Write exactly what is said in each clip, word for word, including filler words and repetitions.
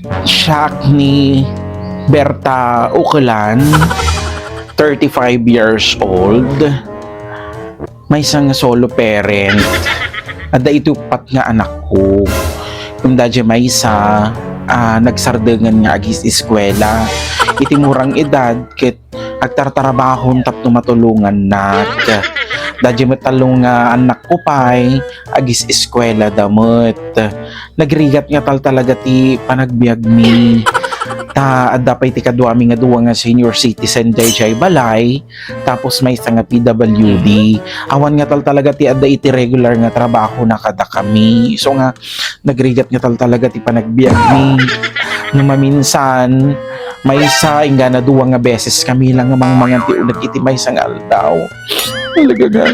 Siak ni Berta Ukelan, thirty-five years old. Maysa nga solo parent. Adda iti uppat nga anakko. Kum daydiay maysa, ah, nagsardengen nga agis-eskuela. Iti murang edad ket agtartarabahon tapno matulongannak. Daydiay met tallo nga annakko pay, agis-eskuelada met. Nagrigat nga taltalaga ti panagbiagmi. Ta adda pay ti kaduami nga dua nga senior citizen daydiay balay, tapos maysa nga P W D. Awan nga taltalaga ti adda iti regular nga trabahona kadakami. Isu nga nagrigat nga taltalaga ti panagbiagmi. No maminsan, maysa inggana dua nga beses kami la nga mangmangan ti uneg iti maysa nga aldaw. Talaga nga,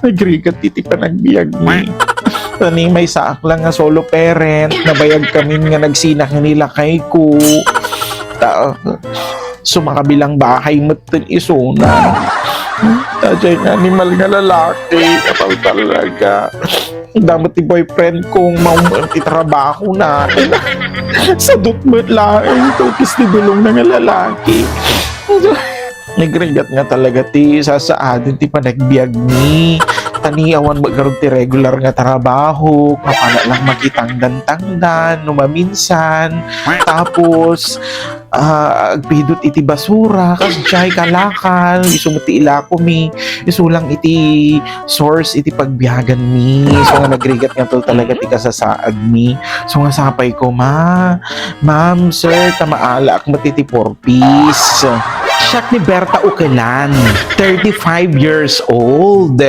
nagrigat iti panagbiagmi. Tani, maysaak la nga solo parent, nabayag kamin nga nagsina ken ni lakayko. Ta, sumakabilang bahay met ten isuna. Daydiay nga animal nga lalaki, kataltalaga. Adda met ti boyfriend kong maumeng ti trabahona. Sadut met laeng, tukis ti dulongna nga lalaki. Nagrigat nga talaga ti sasaaden ti panagbiagmi. Tani, awan met ngarud ti regular nga trabaho, mapala lang makitangdan-tangdan no maminsan. Tapos, ah, agpidut iti basura, kasdiay, kalakal, isu met ti ilakomi, isu lang iti source iti pagbiaganmi. So nga nagrigat nga to talaga ti kasasaadmi. So nga sapay ko, ma, ma'am, sir, ta maalaak met iti four Ps. Siak ni Berta Ukelan, thirty-five years old.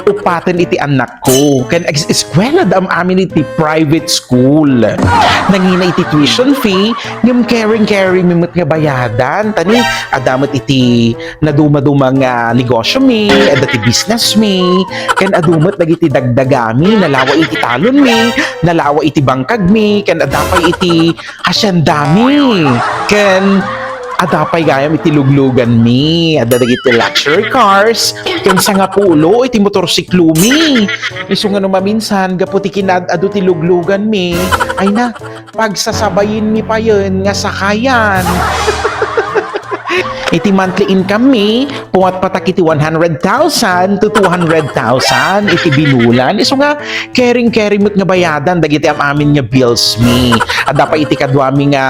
Upaten iti anak ko, ken ag-eskuela da am-amin iti private school. Nangina iti tuition fee, ngem caring-caring mi met nga bayadan. Tani, adda met iti naduma-duma nga negosyo mi, adda ti business mi, ken adu met dagiti dagdagami, nalawa iti talon mi, nalawa iti bangkag mi, ken adda pay iti hacienda mi, ken adda pay gayam iti luglugan mi. Adda dagiti luxury cars, ken sangapulo iti motorsiklo mi. Isu nga no maminsan, gapu ti kinaad-adu ti luglugan mi, ay na, pagsasabayin mi payen nga sakayan. Iti monthly income mi, pumatpatak iti one hundred thousand to two hundred thousand iti binulan. Isu nga, caring-caring met nga bayadan dagiti am-amin nga bills mi. Adda pay iti kaduami nga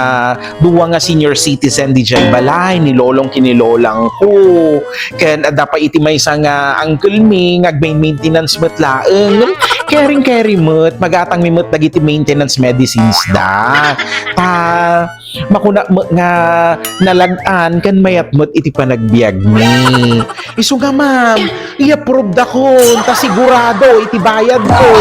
dua nga senior citizen didiay balay, ni lolong ken ni lolangko. Ken adda pay iti maysa nga uncle mi nga agmain-maintenance met laeng. Caring-caring met, magatang mi met dagiti maintenance medicines da. Ta, makuna met nga nalag-an ken mayat met iti panagbiag mi. Isu nga, ma'am, i-approve dakon, ta sigurado iti bayad ko.